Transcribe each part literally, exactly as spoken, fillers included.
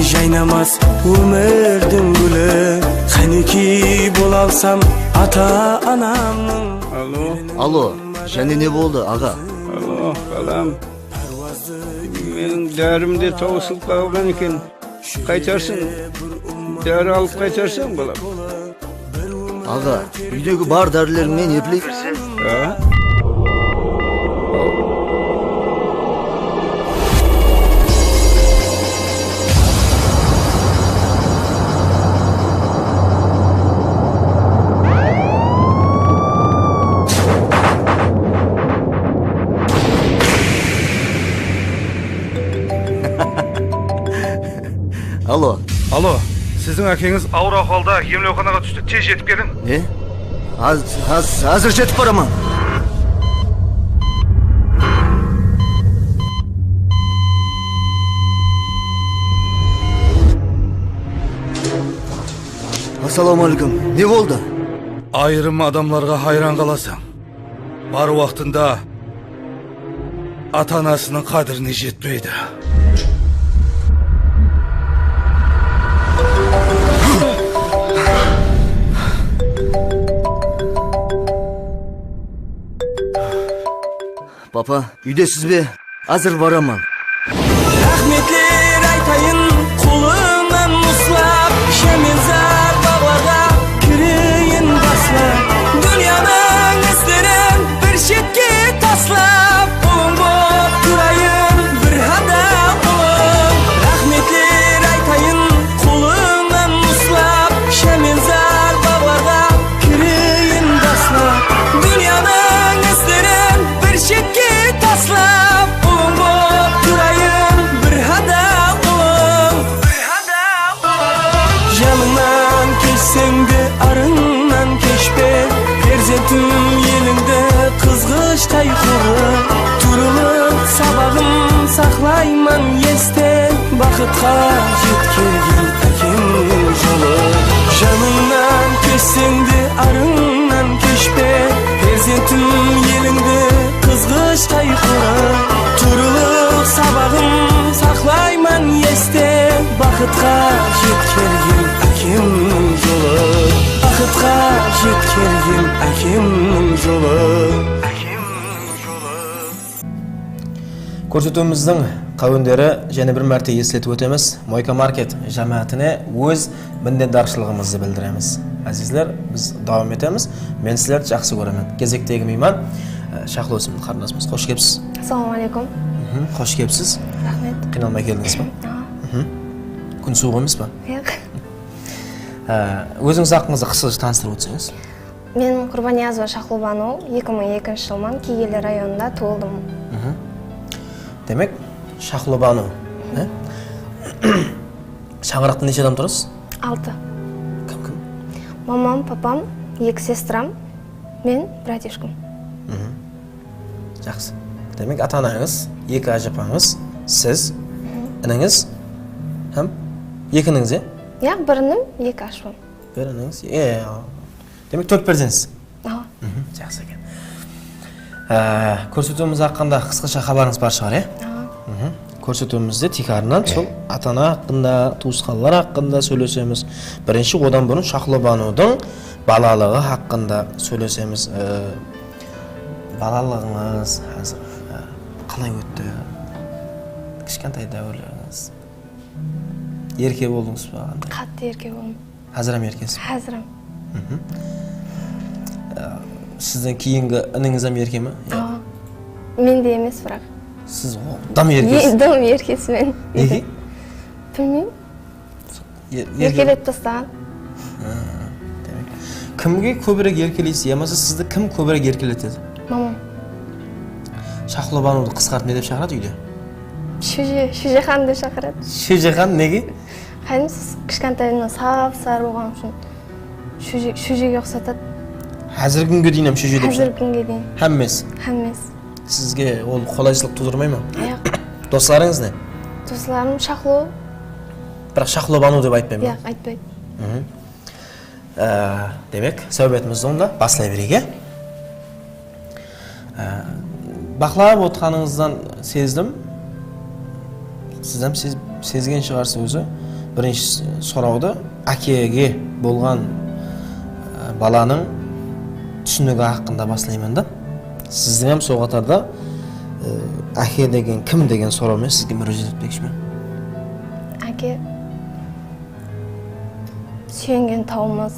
Jaynamas ómirdiń gúli, qánekey bola alsam ata-anamnıń. Alo. Alo, jáne ne boldı, aǵa? Alo, balam. Meniń dárim de tawsılıp qalǵan eken. Qaytarsın. Dári alıp qaytarsań, balam. Aǵa, úydegi bar dárilerińnen epley bersen. A? Alo. Alo, siziń ákeńiz awır ahwalda emlewxanaǵa tústi, tez jetip keliń. Ne? Haz-, haz-, házir jetip baraman. Assalawma áleykum. Ne boldı? Ayırım adamlarǵa hayran qalasań. Bar waqtında ata-anasınıń qádirine jetpeydi. Papa, úydesiz be? Házir baraman. Raxmetler aytayın, qolımnan uslap, jámenzar baǵlarǵa kireyin baslap. Dúnyanıń islerin bir shetke taslap, ulıń bolıp turayın, bir hada ulıń. Raxmetler aytayın, qolımnan uslap, jámenzar baǵlarǵa kireyin baslap. Dúnyanıń islerin bir shetke taslap, ulıń bolıp turayın, bir hada ulıń. Janıńnan keshseń de, arıńnan keshpe. Perzentim elińdi qızǵıshtay qorǵa. Turılıp sabaǵın saqlayman este. Baxıtqa jetkergin ákemniń jolı. Janıńnan keshseń de, arıńnan keshpe. Perzentim elińdi qızǵıshtay qorǵa. Turılıp sabaǵın saqlayman este. Baxıtqa jetkergin ákemniń jolı. Baxıtqa jetkergin ákemniń jolı. Kórsetiwimizdiń qáwenderi jáne bir márte esletip ótemiz, Moyka Market jámáátine óz minnetdarshılıǵımızdı bildiremiz. Ázizler, biz dawam etemiz. Men sizlerdi jaqsı kóremen. Gezektegi miyman, e, Shaqlo ismli qarındasımız. Xosh kelipsiz. Assalawma áleykum. Mhm, xosh kelipsiz. Raxmet. Qıynalmay keldińiz be? Awa. Mhm. Kún suwıq emes pe? Yaq. E, ózińiz haqqıńızda qısqacha tanıstırıp ótseńiz. Men Qurbaniyazova Shaqlobanu, eki mıń ekinshi jılman Kegeyli rayonında tuwıldım. Mhm. Demek, Shaqlobanu, e? Shańaraqta neshe adam turasız? Altı. Kim, kim? Mamam, papam, eki sestram, men, bratishkam. Mhm. Jaqsı. Demek, ata-anańız, eki ájapańız, siz, inińiz hám eki inińiz, e? Ya, bir inim, eki ájapam. Bir inińiz, e, demek, tórt perzentsiz. Awa. Mhm, jaqsı eken. Á, kórsetiwimiz haqqında qısqasha xabarıńız bar shıǵar, e? Awa. Mhm. Kórsetiwimizde tiykarınan sol ata-ana haqqında, tuwısqanlar haqqında sóylesemiz. Birinshi, odan burın Shaqlobanudıń balalıǵı haqqında sóylesemiz. E, balalıǵıńız házir, e, qalay ótti? Kishkentay dáwirlerińiz. Erke boldıńız ba? Qattı erke boldım. Házir hám erkesiz? Házir hám. Mhm. Á, sizden keyingi inińiz hám erke me? Awa. Mende emes, biraq. Siz dım erkesiz. Dım erkesimen. Nege? Bilmeymen. Er-, erke- Erkeletip tastaǵan. Ha, demek. Kimge kóbirek erkeleysiz, yamasa sizdi kim kóbirek erkeletedi? Mamam. Shaqlobanudı qısqartıp ne dep shaqıradı úyde? Shóje, Shójexan dep shaqıradı. Shójexan nege? Qádim siz kishkentayımnan sap-sarı bolǵanım ushın shóje-, shójege uqsatadı. Házirgi kúnge deyin hám shóje dep shaqıradı? Házirgi kúnge deyin. Hámmesi? Hámmesi. Sizge ol qolaysızlıq tuwdırmay ma? Yaq. Doslarıńız ne? Doslarım Shaqlo. Biraq Shaqlobanu dep aytpay ma? Yaq, aytpaydı. Mhm. Á, demek, sáwbetimiz onda, baslay bereyik, e? Á, baqlap otqanıńızdan sezdim. Siz hám sez-, sezgen shıǵarsız ózi. Birinshi sorawdı ákege bolǵan, e, balanıń túsinigi haqqında baslayman da. Sizdiń hám sol qatarda, e, áke degen kim degen soraw menen sizge múrájat etpekshimen. Áke, súyengen tawımız,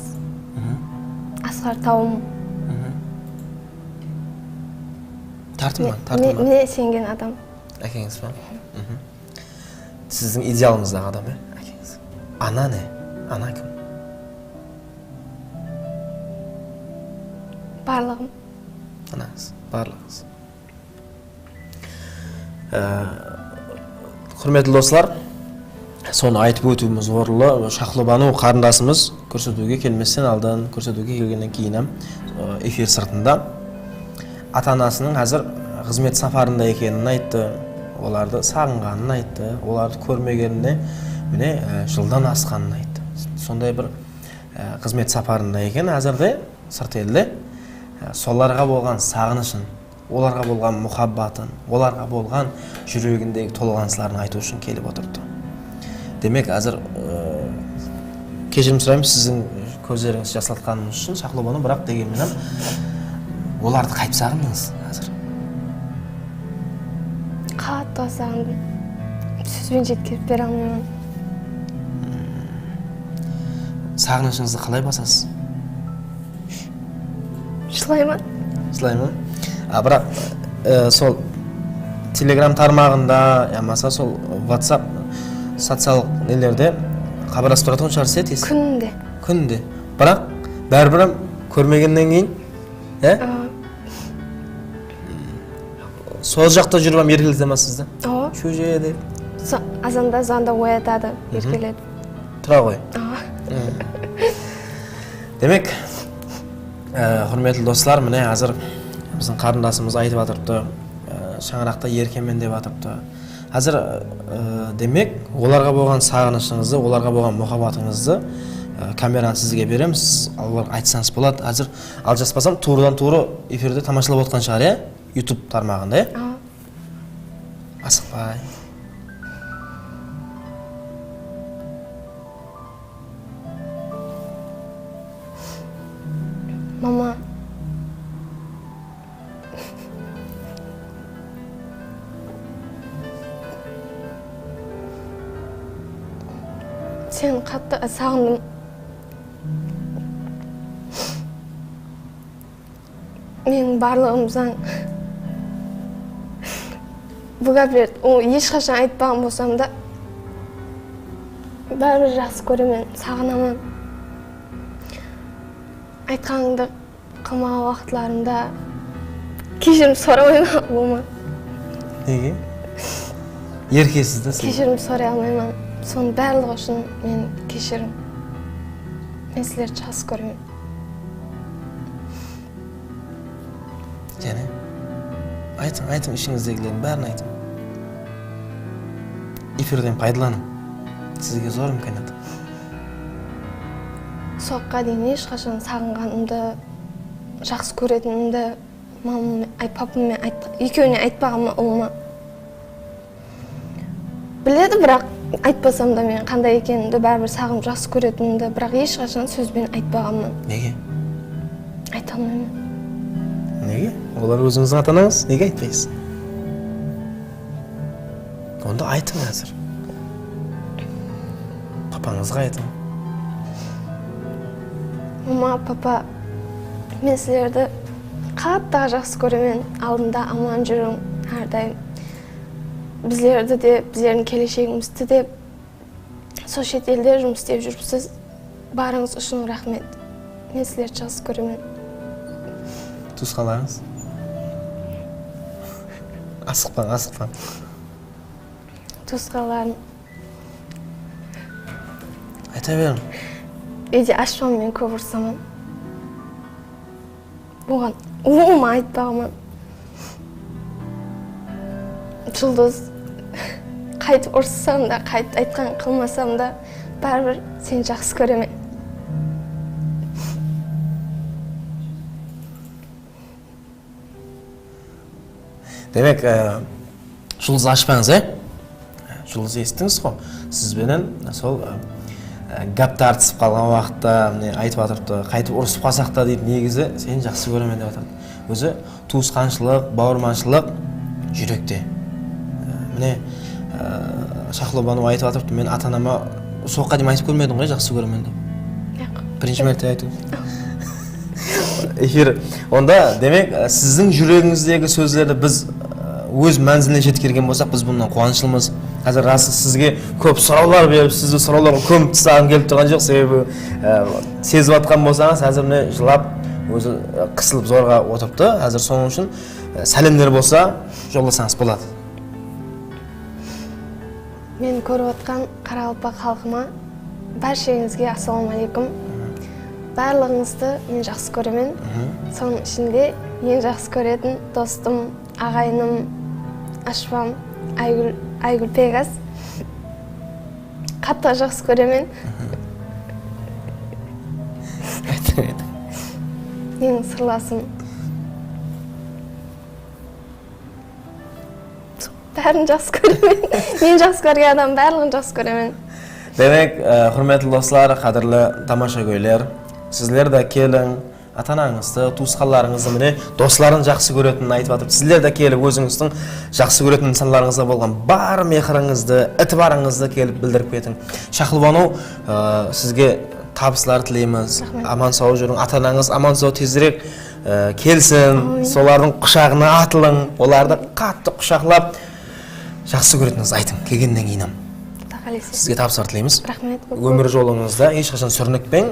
Asqar tawım. Tartınbań, tartınbań. Mine, mine súyengen adam. Ákeńiz ba? Sizdiń idealıńızdaǵı adam, ya, ákeńiz. Ana ne? Ana kim? Barlıǵım. Anańız, barlıǵıńız. Ee, húrmetli doslar, sonı aytıp ótiwimiz orınlı, Shaxlobanu qarındasımız kórsetiwge kelmesten aldın, kórsetiwge kelgennen keyin hám, e, efir sırtında ata-anasınıń házir xızmet saparında ekenin ayttı, olardı saǵınǵanın ayttı, olardı kórmegenine, mine, e, jıldan asqanın ayttı. Sonday bir, e, xızmet saparında eken házirde, sırt elde. E, solarǵa bolǵan saǵınıshın, olarǵa bolǵan muhabbatın, olarǵa bolǵan júregindegi tolǵanısların aytıw ushın kelip otırıptı. Demek, házir, e, keshirim sorayman, siziń kózlerińizdi jaslatqanımız ushın, Shaxlobanu, biraq degen menen olardı qaytıp saǵındıńız házir? Qattı saǵındım. Sóz benen jetkerip bere almayman. Saǵınıshıńızdı qalay basasız? Jılayman. Jılayman. A, biraq, e, sol Telegram tarmaǵında yamasa sol WhatsApp sociallıq nelerde xabarlasıp turatuǵın shıǵarsız, ya, tez? Kúnde. Kúnde. Biraq báribir hám kórmegennen keyin, ya? Sol jaqta júrip hám erkelete ma sizdi? Awa. Shóje dep. Azanda-azanda oyatadı, erkeletip. Tura ǵoy. Awa. Demek, e, húrmetli doslar, mine házir biziń qarındasımız aytıp atırıptı, e, shańaraqta erkemen dep atırıptı. Házir, e, demek, olarǵa bolǵan saǵınıshıńızdı, olarǵa bolǵan muhabbatıńızdı, e, kameranı sizge beremiz, siz olarǵa aytsańız boladı. Házir, aljaspasam, tuwrıdan-tuwrı efirde tamashalap otırǵan shıǵar, ya? YouTube tarmaǵında, ya? Awa. Asıqpay. Mama. Seni qattı saǵındım. Meniń barlıǵımsań. Bul gáplerdi, o, hesh qashan aytpaǵan bolsam da, báribir jaqsı kóremen, saǵınaman. Aytqanıńdı qılmaǵan waqıtlarımda keshirim soramayman, ulıwma. Nege? Erkesiz da siz. Keshirim soray almayman. Sonıń barlıǵı ushın men keshirim. Men sizlerdi jaqsı kóremen. Jáne aytıń, aytıń, ishińizdegilerdiń bárin aytıń. Efirden paydalanıń. Sizge zor imkaniyat. Soǵaǵa deyin hesh qashan saǵınǵanımdı, jaqsı kóretinimdi mamam, ay, papam menen ayt-, ekewine aytpaǵanman, ulıwma. Biledi, biraq aytpasam da men qanday ekenimdi, báribir saǵınıp jaqsı kóretinimdi, biraq hesh qashan sóz benen aytpaǵanman. Nege? Ayta almayman. Nege? Olar ózińizdiń ata-anańız, nege aytpaysız? Onda aytıń házir. Papańızǵa aytıń. Mama, papa, men sizlerdi qattı jaqsı kóremen. Aldımda aman júriń, hár dayım. Bizlerdi de, bizlerdiń keleshegimizdi de, sol shet elde jumıs islep júripsiz. Barıńız ushın raxmet. Men sizlerdi jaqsı kóremen. Tuwısqanlarıńız? Asıqpań, asıqpań. Tuwısqanlarım. Ayta beriń. Úyde ashpaman, men kóp urısaman. Oǵan ulıwma aytpaǵanman. Juldız, qaytıp urıssam da, qaytıp aytqanın qılmasam da, báribir seni jaqsı kóremen. Demek, e, Juldız, ashpańız, e? Juldız, esittińiz ǵo, siz benen sol, e, e, gáp tartısıp qalǵan waqıtta, mine, aytıp atırıptı, qaytıp urısıp qalsaq ta deydi, negizi seni jaqsı kóremen dep atırdı. Ózi tuwısqanshılıq, bawırmanshılıq júrekte. E, mine, e, Shaxlobanu aytıp atırıptı, men ata-anama usı waqıtqa deyin aytıp kórmedim ǵoy, jaqsı kóremen dep. Yaq. Birinshi márte aytıp. Efir. Onda, demek, siziń júregińizdegi sózlerdi biz, e, óz mánziline jetkergen bolsaq, biz bunnan quwanıshlımız. Házir rası sizge kóp sorawlar berip, sizdi sorawlarǵa kómip taslaǵım kelip turǵan joq, sebebi, e, sezip atqan bolsańız, házir mine jılap, ózi, e, qısılıp zorǵa otırıptı. Házir sonıń ushın, e, sálemler bolsa jollasańız boladı. Meni kórip otqan qaraqalpaq xalqıma, bársheńizge assalamu aleykum. Barlıǵıńızdı men jaqsı kóremen. Sonıń ishinde eń jaqsı kóretin dostım, aǵayınım, ashpam Aygúl, Aygúl Pegaz. Qattı jaqsı kóremen. Aytıń, aytıń. Meniń sırlasım. Bárin jaqsı kóremen. Men jaqsı kórgen adam barlıǵın jaqsı kóremen. Demek, e, húrmetli doslar, qádirli tamashagóyler, sizler de keliń, ata-anańızdı, tuwısqanlarıńızdı, mine, dosların jaqsı kóretuǵının aytıp atırıp, sizler de kelip, ózińizdiń jaqsı kóretuǵın insanlarıńızǵa bolǵan bar mehirińizdi, itibarıńızdı kelip bildirip ketiń. Shaxlubanu, e, sizge tabıslar tileymiz. Raxmet. Aman-saw júriń, ata-anańız aman-saw tezirek, e, kelsin, Amin. Solardıń qushaǵına atılıń, olardı qattı qushaqlap, jaqsı kóretinińizdi aytıń, kelgennen keyin hám. Quda qálese. Sizge tabıslar tileymiz. Raxmet kóp. Ómir jolıńızda hesh qashan súrnikpeń,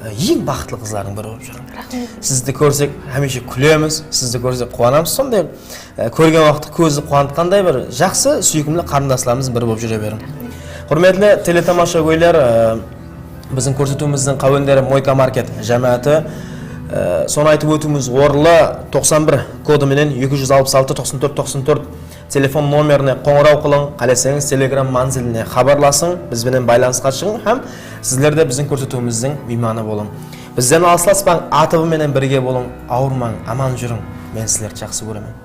e, eń baxıtlı qızlardıń biri bolıp júriń. Raxmet. Sizdi kórsek, hámiyshe kúlemiz, sizdi kórsek, quwanamız. Sonday, e, kórgen waqıtta kózdi quwanıtqanday bir jaqsı, súyikimli qarındaslarımız biri bolıp júre beriń. Raxmet. Húrmetli teletamashagóyler, e, biziń kórsetiwimizdiń qáwenleri Moyka Market jámááti. E, sonı aytıp ótiwimiz orınlı, toqsan bir kodı menen eki júz alpıs altı, toqsan tórt, toqsan tórt telefon nomerine qońıraw qılıń, qáleseńiz Telegram mánziline xabarlasıń, biz benen baylanısqa shıǵıń hám sizler de biziń kórsetiwimizdiń miymanı bolıń. Bizden alıslaspań, A T V menen birge bolıń, awırmań, aman júriń. Men sizlerdi jaqsı kóremen.